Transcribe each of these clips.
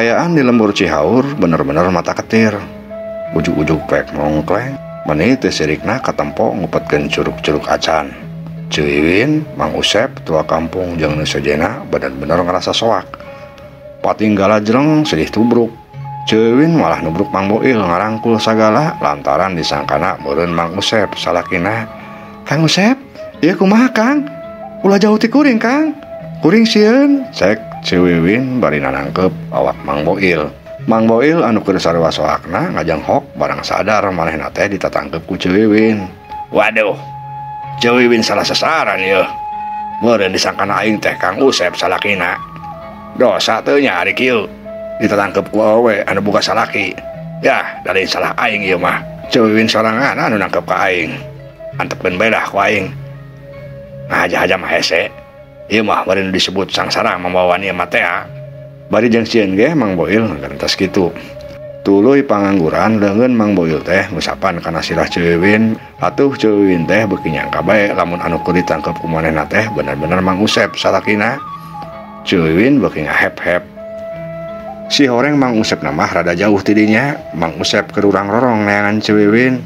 Kaayaan di lembur Cihaur bener-bener mata ketir. Ujug-ujug pek nongkleng, meni teu sirikna katempo ngupetkeun curug-curug acan. Ceu Wiwin, Mang Usep, tua kampung jeung nu sejena bener-bener ngerasa soak. Patinggala jreng sedih tubruk. Ceu Wiwin malah nubruk Mang Boil ngarangkul sagala lantaran disangkana meureun Mang Usep salakina. Kang Usep, ieu kumaha Kang? Ulah jauh ti kuring Kang. Kuring sieun, cek Ceu Wiwin bari nanangkep awak Mang Boil. Mang Boil anu keur sarua soakna ngajenghok barang sadar manehna teh ditatangkep ku Ceu Wiwin. Waduh, Ceu Wiwin salah sasaran yeuh. Meureun disangkana aing teh Kang Usep salakina. Dosa teu nya ari kieu. Ditatangkep ku awewe anu boga salaki. Yah, da lain salah aing ieu mah. Ceu Wiwin sorangan anu nangkep ka aing. Antepkeun bae lah ku aing. Ngahaja-haja mah hese. Ieu mah meureun disebut sangsara mambawa ieu mah teh. Bari jeung sieun ge Mang Boil ngarentas kitu. Tuluy pangangguran leungeun Mang Boil teh ngusapan kana sirah Ceu Wiwin. Atuh Ceu Wiwin teh beuki nyangka bae lamun anu keur ditangkep ku manehna teh bener-bener Mang Usep salakina. Ceu Wiwin beuki ngahep-hep. Si horeng Mang Usep mah rada jauh ti dinya. Mang Usep keur urang-rorong neangan Ceu Wiwin.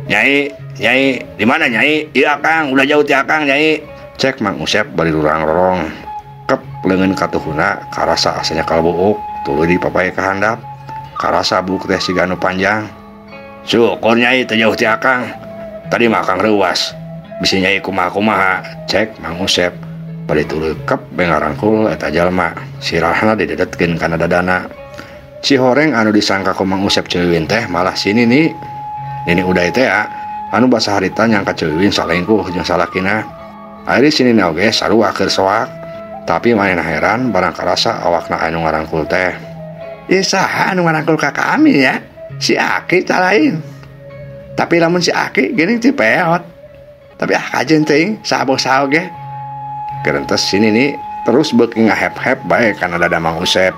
Nyai, Nyai, di mana Nyai? Iya Kang, udah jauh ti Akang Nyai. Cek Mang Usep bari urang-rorong. Kep leungeun katuhuna karasa asanya kalbuuk tuluy dipapae ka handap. Karasa buuk teh siga anu panjang. Syukur Nyai teu jauh ti Akang. Tadi mah Akang reuas. Bisi Nyai kumaha-kumaha, cek Mang Usep. Bari tuluy kep be ngarangkul eta jalma. Sirahna didedetkeun kana dadana. Si horeng anu disangka ku Mang Usep Ceu Wiwin teh malah si Nini. Nini Uday teh anu basa harita nyangka Ceu Wiwin salengkuh jeung salakina. Ari si Nini oge sarua keur soak. Tapi manehna heran barang karasa awakna anu ngarangkul teh. Ieu saha anu ngarangkul ka kami ya? Si Aki ta lain. Tapi lamun si Aki geuning ti peot. Tapi ah kajeun teuing saha saha oge. Gerentes si Nini terus beuki ngahep-hep bae kana dada Mang Usep.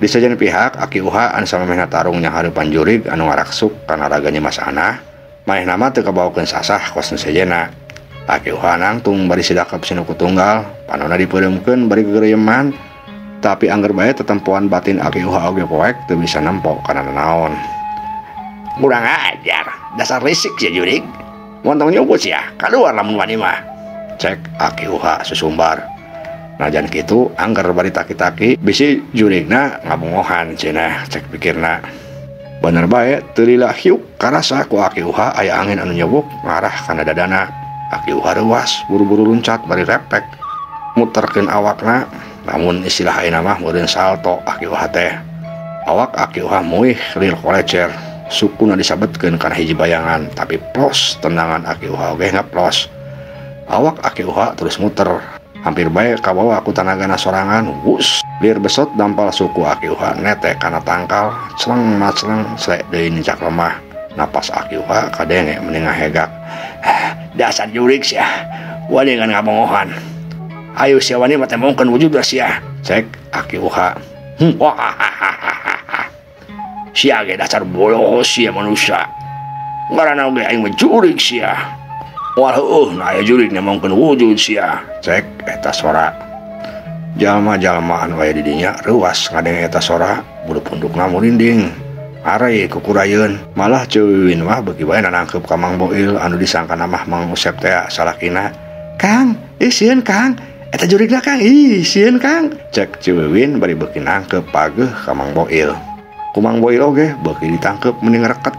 Di sejen pihak, Aki Uha anu samemehna tarung nyahareupan jurig anu ngaraksuk kana raga Nyi Mas Anah, manehna mah teu kabawakeun sasah kos nu sejena. Aki Uha nangtung bari sidakep sinuku tunggal, panonna dipeureumkeun bari gegereuyeman, tapi angger bae tetempoan batin Aki Uha oge poek teu bisa nempo kana nanaon. Kurang ajar, dasar risik sia jurig. Montong nyumput sia, kaluar lamun wani mah. Cek Aki Uha susumbar. Najan kitu angger bari taki-taki bisi jurigna ngabongohan cenah cek pikirna. Bener bae teu lila hiuk karasa ku Aki Uha aya angin anu nyebuk ngarah kana dadana. Aki Uha reuas buru-buru luncat bari repek muterkeun awakna, namun istilah ayeuna mah meureun salto Aki Uha teh. Awak Aki Uha muih lir kolecer, sukuna disabetkeun kana hiji bayangan, tapi plos tendangan Aki Uha oge ngeplos. Awak Aki Uha terus muter. Hampir bae kabawa ku tanagana sorangan, wus lir besot dampal suku Aki Uha nete kana tangkal, celeng macleng selek deui nincak lemah. Napas Aki Uha kadenge meni ngahegak. Dasar jurig sia, wani ngan ngabongohan. Ayo sia wani mah tembongkeun wujud sia, cek Aki Uha. Sia ge dasar bolos sia manusia. Ngaranna oge aing mah jurig sia. Wah heueuh na aya jurig nemongkeun wujud sia, cek eta sora. Jalma-jalma anu aya di dinya reuas ngadenge eta sora, bulu pundukna murinding. Arei kukurayeun, malah Ceu Wiwin mah beuki bae nanangkep ka Mang Boil anu disangkana mah Mang Usep teh salakina. Kang, ih sieun Kang, eta jurigna Kang, ih sieun Kang, cek Ceu Wiwin bari beuki nangkep pageuh ka Mang Boil. Ku Mang Boil oge beuki ditangkep mending reket.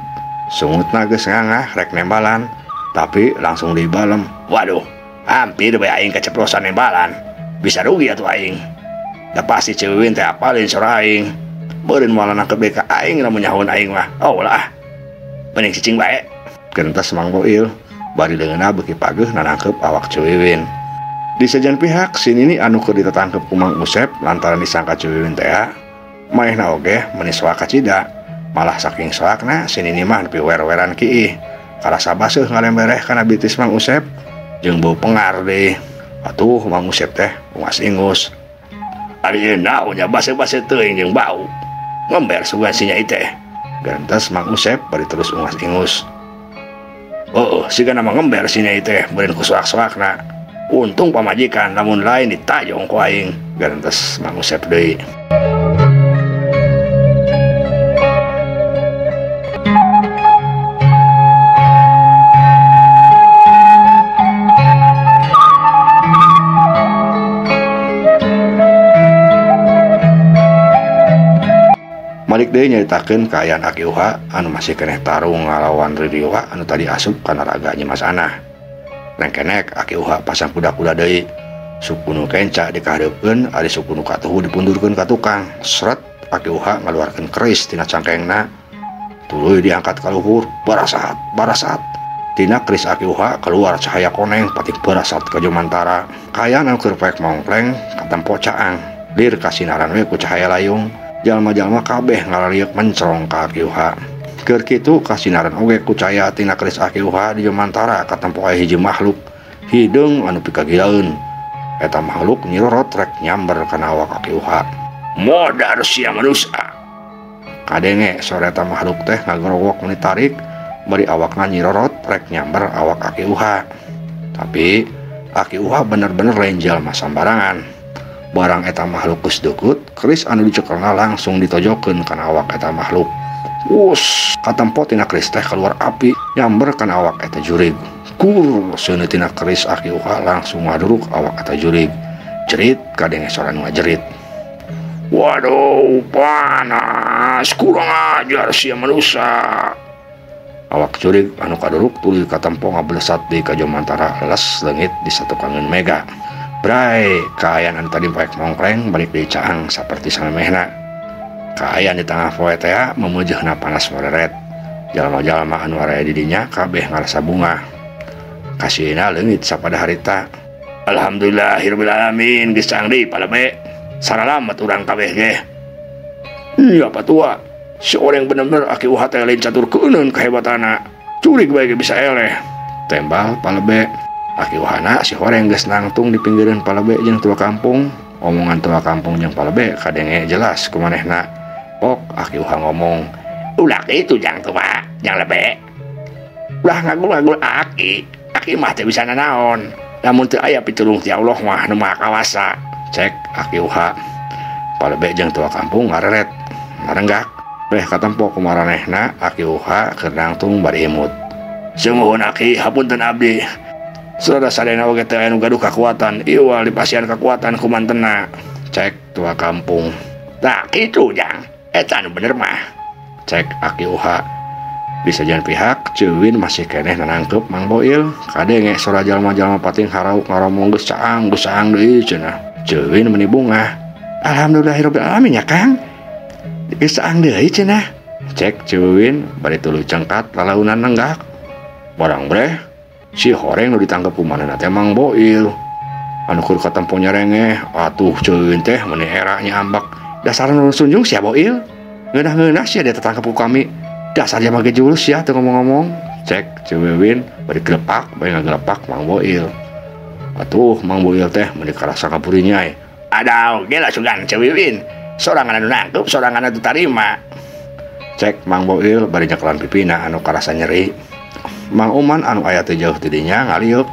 Sungutna geus ngangah rek nembalan. Tapi langsung dibalem. Waduh, hampir bae aing keceplosan nembalan. Bisa rugi atuh aing. Da pasti Ceu Wiwin teh apalin sora aing. Meureun moal nangkep deui ka aing lamun nyahoan aing mah. Oh lah. Mending cicing bae. Gentas Mang Boil bari leungeunna beuki pageuh nanangkep awak Ceu Wiwin. Di sejen pihak si Nini anu keur ditatangkep ku Mang Usep lantaran disangka Ceu Wiwin teh manehna oge meni soak kacida. Malah saking soakna si Nini mah nepi wer-weran kiih. Karasa baseuh ngalembereh kana bitis Mang Usep jeung bau pengar deui. Atuh Mang Usep teh ungas-ingus. Ari naon nya baseuh-baseuh teuing jeung bau. Ngember sugan si Nyai teh. Gantes Mang Usep bari terus ungas-ingus. Heeh, siga nama ngember si Nyai teh meureun ku soak-soakna. Untung pamajikan lamun lain ditajong ku aing. Garentes Mang Usep deui. Malik deui nyaritakeun kaayaan Aki Uha anu masih keneh tarung ngalawan Ririwa anu tadi asup kana raga Nyi Mas Anah. Rengkenek Aki Uha pasang kuda-kuda deui. Suku nu kenca dikahareupeun ari suku nu katuhu dipundurkeun ka tukang. Sret Aki Uha ngaluarkeun keris tina cangkengna. Tuluy diangkat ka luhur, barasat, barasat. Tina keris Aki Uha keluar cahaya koneng pating barasat ka jumantara. Kaayaan anu keur poek mongkleng katempo caang. Lir kasinaran we ku cahaya layung. Jalma-jalma kabeh ngarariuk mencrong ka Aki Uha. Keur kitu kasinaran oge ku cahaya tina keris Aki Uha di jumantara katempo aya hiji makhluk hideung anu pikagilaeun. Eta makhluk nyirorot rek nyamber kana awak Aki Uha. Modar sia manusia. Kadenge sore eta makhluk teh ngagrowok meni tarik bari awakna nyirorot rek nyamber awak Aki Uha. Tapi Aki Uha bener-bener lain jalma sambarangan. Barang eta makhluk geus deukeut, keris anu dicekelna langsung ditojokeun kana awak eta makhluk. Wus, katempo tina keris teh keluar api nyamber kana awak eta jurig. Kur, seuneu tina keris Aki Uha langsung ngaduruk awak eta jurig. Jerit kadenge sora nu ngajerit. Waduh, panas, kurang ajar sia manusia. Awak jurig anu kaduruk tuluy katempo ngablesat di ka jumantara les leungit di satukangeun mega. Bray, kaayaan anu tadi poek mongkleng balik deui caang saperti samemehna. Kaayaan di tengah poe teh memujeuhna panas moreret. Jalma-jalma anu araya di dinya kabeh ngarasa bungah. Kasihna leungit sapada harita. Alhamdulillahirabbil alamin geus caang deui palebe. Saralamet urang kabeh ge. Iya patua, si oreng bener-bener Aki Uha teh lain catur keuneun kahebatana. Curig bae ge bisa eleh. Tembal palebe. Aki Uhana si horeng geus nangtung di pinggireun palebe jeung tua kampung. Omongan tua kampung jeung palebe kadenge jelas ku manehna. Pok Aki Uha ngomong, "Ulah kitu jang tua, jang lebe. Ulah ngagul-ngagul aki, aki mah teu bisa nanaon. Lamun teu aya pitulung ti Allah mah nu Maha Kawasa." Cek Aki Uha. Palebe jeung tua kampung ngareret, ngarenggak. Beh katempo ku maranehna Aki Uha keur nangtung bari imut. "Sungguhun aki, hapunten abdi. Saudara sadayana oge teh anu gaduh kakuatan, iwal dipasihan kakuatan ku mantena." Cek tua kampung. "Tah kitu jang, eta anu bener mah." Cek Aki Uha. Di sajian pihak, Ceuwin masih keneh nanangkep Mang Boil. Kadenge sora jalma-jalma pating harauk ngaromong geus caang deui cenah. Ceuwin meni bungah. "Alhamdulillahirabbil alamin ya Kang. Geus caang deui cenah." Cek Ceuwin bari tuluy cengkat lalaunan nenggak. Barang breh si horeng nu ditangkep ku manehna teh Mang Boil. Anu keur katempo nyerengeh, atuh Ceuwin teh meni era nyambak. "Dasar nu sunjung sia Boil. Ngeunah-ngeunah sia dia tetangkep ku kami. Dasar jalma ge julus sia teu ngomong-ngomong." Cek Ceuwin bari gelepak, bari ngagelepak Mang Boil. Atuh Mang Boil teh meni karasa kapurinyai. "Adaw, gela sugan Ceuwin. Sorangan anu nangkep, sorangan anu tarima." Cek Mang Boil bari nyekelan pipina anu karasa nyeri. Mang Uman anu aya teu jauh ti dinya ngaliuk.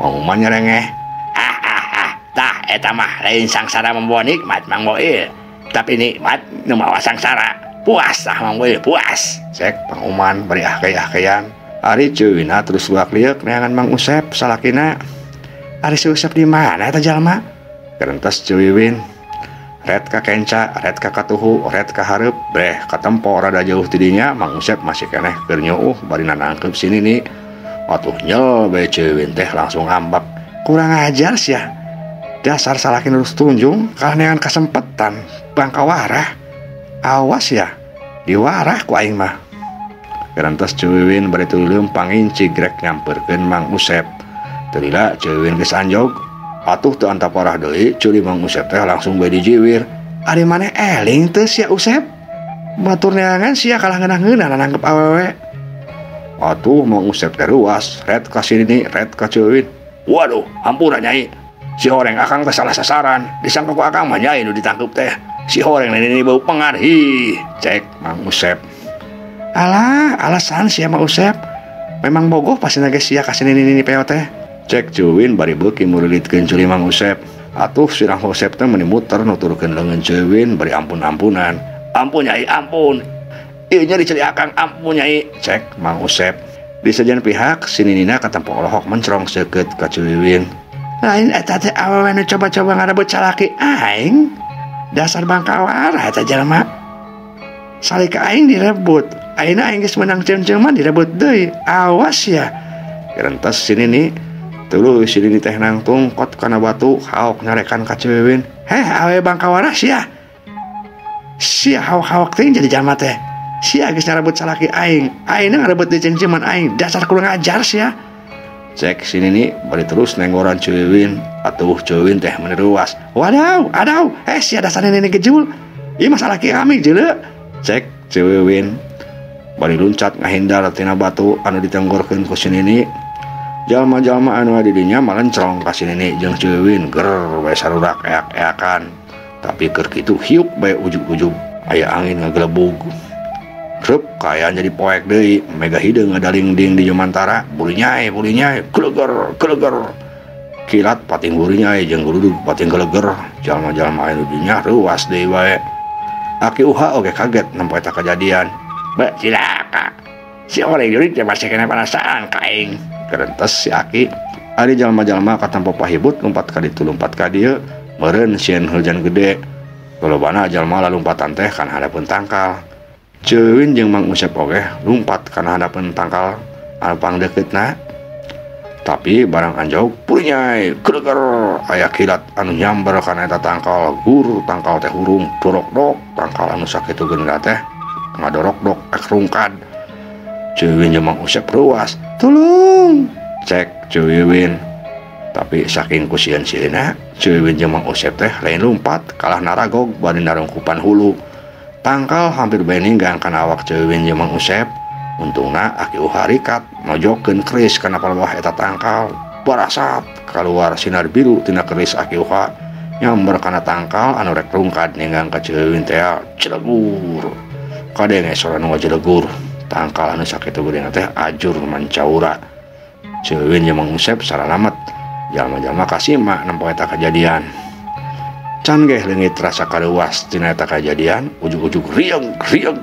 Mang Uman nyerengeh. "Ah ah ah, tah eta mah lain sangsara membawa nikmat Mang Boil, tapi nikmat nu mawa sangsara. Puas tah Mang Boil, puas." Cek Mang Uman bari ahkey-ahkeyan. Ari Ceuwina terus luak lieuk neangan Mang Usep salakina. "Ari si Usep di mana eta jalma?" Gerentes Ceuwin. Red ka kenca, red ka katuhu, red ka hareup, breh katempo rada jauh ti dinya Mang Usep masih keneh keur nyuuh bari nanangkep si Nini. Atuh nyel bae Ceuwin teh langsung ngambek. "Kurang ajar sia. Dasar salaki nu tunjung kalah neangan kasempetan, bangka warah. Awas ya, diwarah ku aing mah." Gerentes Ceuwin bari tuluy leumpang incig rek nyamperkeun Mang Usep. Teu lila Ceuwin geus anjog. Atuh teu antap parah deui, curi Mang Usep teh langsung bae dijiwir. "Ari maneh eling teu sia Usep? Batur neangan sia kalah ngeunah-ngeunah nanangkep awewe." Atuh Mang Usep teh ruas, red ka sini, red ka Ceuwin. "Waduh, hampura Nyai. Si horeng akang teh salah sasaran. Disangka ku akang mah Nyai nu ditangkep teh. Si horeng nini bau pengar hi." Cek Mang Usep. "Alah, alasan sia Mang Usep. Memang bogoh pasti ge sia ka si nini peo teh. Cek Ceu Wiwin bari beuki murilitkeun culi Mang Usep. Atuh si Mang Usep teh meuni muter nuturkeun leungeun Ceu Wiwin bari ampun-ampunan. Ampun nyai, ampun. Ieu nya diceli akang, ampun nyai. Cek Mang Usep. Di sejen pihak si Ninina katempo olohok mencrong seukeut ka Ceu Wiwin. Lain eta teh awewe nu coba-coba ngarebut salaki aing. Dasar bangkawara eta jelema. Salika aing direbut. Ayeuna aing geus meunang ceum-ceuman direbut deui. Awas ya. Gerentes si Nini. Tuluy si Nini teh nangtung kot kana batu haok nyarekan ka Ceu Wiwin. Heh awewe bangkawara sia. Sia haok-haok teh jadi jalma teh. Sia geus ngarebut salaki aing, ayeuna ngarebut deui ceum-ceuman aing, dasar kurang ajar sia. Cek si Nini bari terus nenggoran Ceu Wiwin, atuh Ceu Wiwin teh meuni ruas. Wadaw, adaw, sia dasar Nini gejul. Ieu mah salaki kami jeuleu. Cek Ceu Wiwin bari luncat ngahindar tina batu anu ditenggorkeun ku si Nini. Jalma-jalma anu di dinya malencrong ka si Nini jeung Ceu Wiwin ger bae sarurak eak-eakan. Tapi keur kitu hiuk bae ujug-ujug aya angin ngagelebug. Reup kaayaan jadi poek deui, mega hideung ngadalingding di jumantara, burinyai burinyai, geleger geleger. Kilat pating burinyai jeung guludug pating geleger, jalma-jalma anu dinya reuas deui bae. Aki Uha oge kaget nempo eta kajadian. Be cilaka. Si oleh jurig teh masih kena perasaan ka aing. Gerentes si Aki. Ari jalma-jalma katempo pahibut lumpat ka ditu lumpat ka dieu, meureun sieun hujan gede. Lolobana jalma lalumpatan teh kana hareupeun tangkal. Ceu Wiwin jeung Mang Usep oge lumpat kana handapeun tangkal anu pangdekeutna. Tapi barang anjog purinyai geleger aya kilat anu nyamber kana eta tangkal, gur tangkal teh hurung dorok-dok tangkal anu sakitu geuna teh ngadorok-dok ek rungkad. Ceu Wiwin jeung Mang Usep ruas, "Tulung!" Cek Ceu Wiwin. Tapi saking kusieun-sieunna Ceu Wiwin jeung Mang Usep teh lain lumpat kalah naragog bari narungkupan hulu. Tangkal hampir bae ninggang kana awak Ceu Wiwin jeung Mang Usep. Untungna Aki Uha rikat nojokeun keris kana palebah eta tangkal. Barasat kaluar sinar biru tina keris Aki Uha nyamber kana tangkal anu rek rungkad ninggang ka Ceu Wiwin teh celegur. Kadenge sora nu ngajelegur. Tangkal anu sakitu gedena teh ajur mancaura. Ceu Wiwin jeung Mang Usep saralamet. Jalma-jalma kasima nempo eta kajadian. Can geh leungit rasa kareuwas tina eta kajadian, ujug-ujug rieung rieung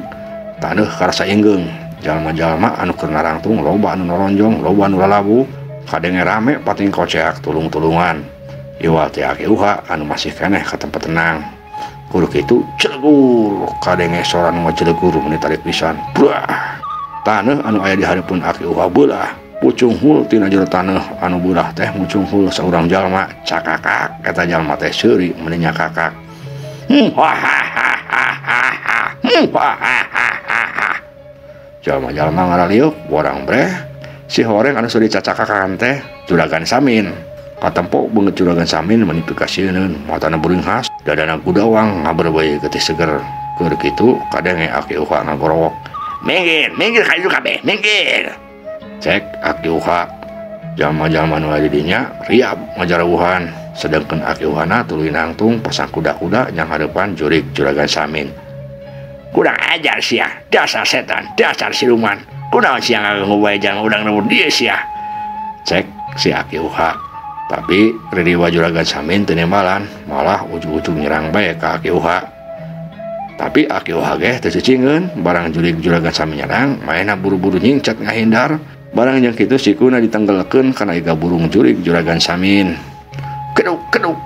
taneuh karasa inggeung. Jalma-jalma anu keur narangtung loba anu noronjong, loba anu lalabu, kadenge rame pating koceak tulung-tulungan. Iwal teh Aki Uha anu masih keneh ka tempat tenang. Kudu kitu celegur, kadenge sora nu ngajelegur meuni tarik pisan. Brah. Taneuh anu aya di hareupeun Aki Uha beulah. Pucunghul tina jero taneuh anu beulah teh mucunghul saurang jalma cakakak eta jalma teh seuri meuni nyakakak. Jalma-jalma ngaraliuk borang breh si horeng anu seuri cacakakan teh Juragan Samin. Katempo beungeut Juragan Samin meuni pikasieun matana beureunghas dadana gudawang ngaber bae getih seger. Keur kitu kadenge Aki Uha ngagorowok. Minggir, minggir ka ditu kabeh, minggir. Cek Aki Uha. Jalma-jalma nu aya di dinya riab ngajareuhan, sedangkan Aki Uhana tuluy nangtung pasang kuda-kuda nyang hareupan jurig Juragan Samin. Kurang ajar sia, dasar setan, dasar siluman. Kunaon sia ngaganggu bae jalma urang rebut dieu sia. Cek si Aki Uha. Tapi ririwa Juragan Samin teu nembalan, malah ujug-ujug nyerang bae ka Aki Uha. Tapi Aki Uha ge teu cicingkeun, barang jurig Juragan Samin nyerang, maena buru-buru nyingcat ngahindar. Barang jeung kitu sikuna ditenggelkeun kana iga burung jurig Juragan Samin. Keduk keduk.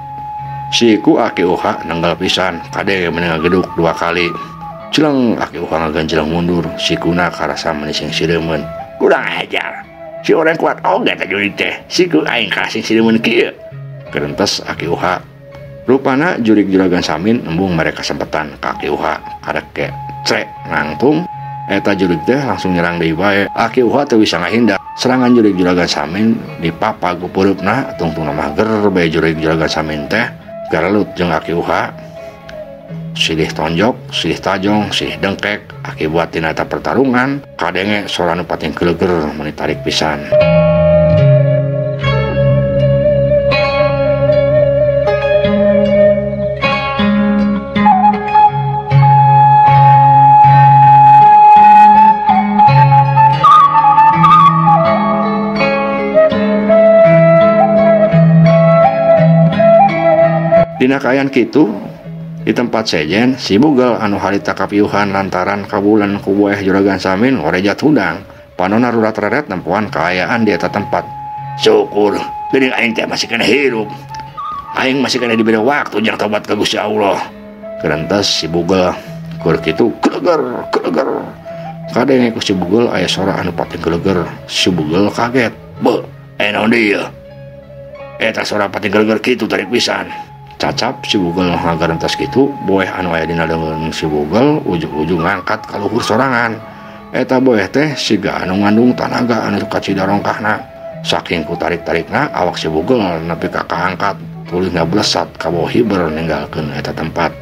Siku Aki Uha nenggal pisan, kade meuni ngageduk dua kali. Jeleng Aki Uha ngaganjeleng mundur, sikuna karasa meuni sing sireumeun. Kurang ajar. Si orang kuat oge teh jurig teh. Siku aing kasih sireumeun kieu. Gerentes Aki Uha. Rupana jurig Juragan Samin embung mereka sempetan ka Aki Uha. Karek ge crek nangtung. Eta jurig teh langsung nyerang deui bae. Aki Uha teu bisa ngahindar. Serangan jurig Juragan Samin dipapag ku peureupna, tungtungna mah ger bae jurig Juragan Samin teh garelut jeung Aki Uha. Silih tonjok, silih tajong, silih dengkek, akibat tina eta pertarungan kadenge sora nu pating geleger meuni tarik pisan. Dina kaayaan kitu di tempat sejen si Bugel anu harita kapiuhan lantaran kabulan ku boeh Juragan Samin ngorejat hudang. Panona rurat-reret nempoan kaayaan di eta tempat. Syukur geuning aing teh masih kena hirup. Aing masih kena diberi waktu jang tobat ka Gusti Allah. Kerentes si Bugel keur kitu geleger geleger. Kadenge ku si Bugel aya sora anu pating geleger. Si Bugel kaget. Beuh, aya naon deui ieu? Eta sora pating geleger kitu tarik pisan. Cacap si Bugel ngagarentas kitu, boeh anu aya dina leungeun si Bugel ujug-ujug ngangkat ka luhur sorangan. Eta boeh teh siga anu ngandung tanaga anu kacida rongkahna. Saking ku tarik-tarikna awak si Bugel nepi ka kaangkat, tuluy ngablesat ka bawah hiber ninggalkeun eta tempat.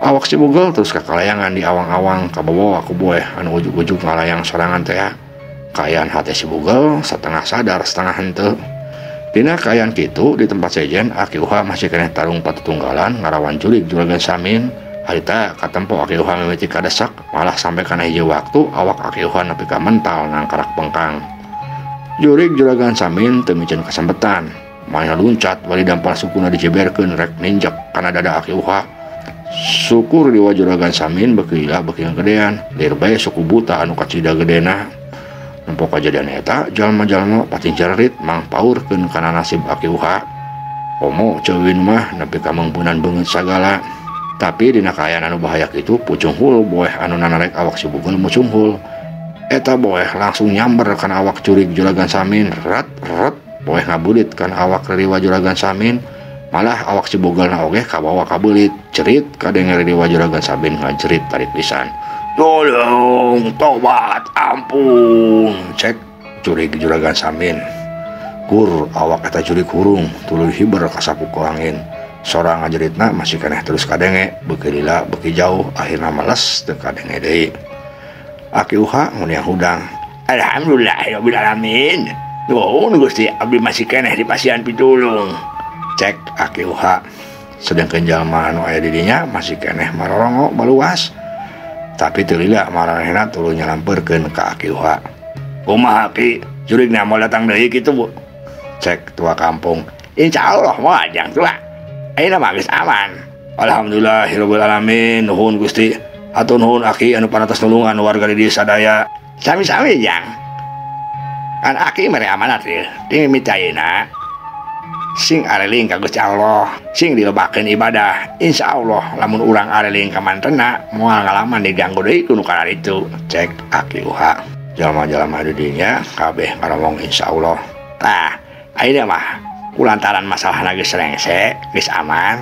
Awak si Bugel terus kakalayangan di awang-awang kabawa ku boeh anu ujug-ujug ngalayang sorangan teh. Kaayaan hate si Bugel setengah sadar setengah henteu. Dina kaayaan kitu di tempat sejen Aki Uha masih keneh tarung patutunggalan ngarawan jurig Juragan Samin. Harita katempo Aki Uha mimiti kadesak malah sampai kana hiji waktu awak Aki Uha nepi ka mental nangkarak bengkang. Jurig Juragan Samin teu miceun kasempetan. Manehna luncat bari dampal sukuna dijeberkeun rek ninjek kana dada Aki Uha. Syukur diwa Juragan Samin beuki lila beuki ngagedean, lir bae suku buta anu kacida gedena. Nempo kajadian eta jalma-jalma pating jerit mangpaurkeun kana nasib Aki Uha. Komo ceuwin mah nepi ka meungpeunan beungeut sagala. Tapi dina kaayaan anu bahaya kitu pucunghul boeh anu nanarek awak si Bugel mucunghul. Eta boeh langsung nyamber kana awak jurig Juragan Samin, ret ret boeh ngabulit kana awak ririwa Juragan Samin. Malah awak si Bugel na oge kabawa kabelit, cerit kadenge ririwa Juragan Samin ngajerit tarik pisan. Tolong, tobat, ampun, cek jurig Juragan Samin. Kur awak eta jurig hurung, tuluy hiber kasapu ku angin. Sora ngajeritna masih keneh terus kadenge, beuki lila beuki jauh, akhirna males teu kadenge deui. Aki Uha nguniang hudang. Alhamdulillahirabbil alamin. Nuhun Gusti, abdi masih keneh di pasian pitulung. Cek Aki Uha. Sedangkan jalma anu aya di dinya masih keneh marorongo baluas. Tapi teu lila maranehna tuluy nyalampeurkeun ka Aki Uha. Kumaha Ki, jurigna moal datang deui kitu Bu? Cek tua kampung. Insyaallah moal jang tua. Ayeuna mah geus aman. Alhamdulillahirabbil alamin. Nuhun Gusti. Hatur nuhun Aki anu panatas nulungan warga di desa sadaya. Sami-sami jang. Kan Aki mere amanat ieu. Ti mimiti ayeuna sing areling ka Gusti Allah, sing dilobakeun ibadah. Insyaallah lamun urang areling ka mantena moal ngalaman diganggu deui ku nu kararitu. Cek Aki Uha. Jalma-jalma di dinya kabeh ngaromong insyaallah. Tah, ayeuna mah kulantaran masalahna geus rengse, geus aman.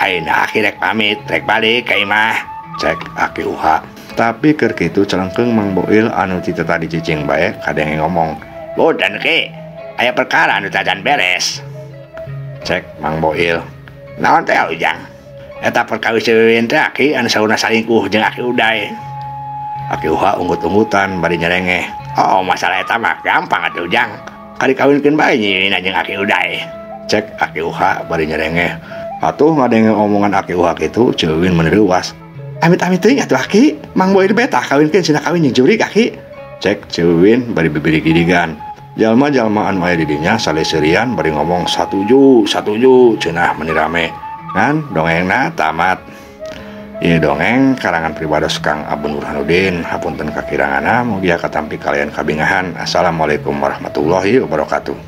Ayeuna Aki rek pamit, rek balik ka imah. Cek Aki Uha. Tapi keur kitu celengkeung Mang Boil anu ti tadi cicing bae kadenge ngomong. Bodan Ki, aya perkara anu tacan beres. Cek Mang Boil. Naon teh Ujang? Eta perkawis Wiwin teh Aki anu sauna salingkuh jeung Aki Uday. Aki Uha unggut-unggutan bari nyerengeh. Oh, masalah eta mah gampang atuh Ujang. Kali kawinkeun bae Nyi Wiwin jeung Aki Uday. Cek Aki Uha bari nyerengeh. Atuh ngadenge omongan Aki Uha kitu Ceu Wiwin meuni reuas. Amit-amit teuing atuh Aki, Mang Boil betah kawinkeun cenah kawin jeung jurig Aki. Cek Ceu Wiwin bari bibiri-gidigan. Jalma-jalma anu aya di dinya saleseurian bari ngomong satuju, satuju cenah meuni rame. Ngan dongengna tamat. Ieu dongeng karangan pribados Kang Abun Burhanuddin. Hapunten kakiranganna, mugia katampi kalian kabingahan. Assalamualaikum warahmatullahi wabarakatuh.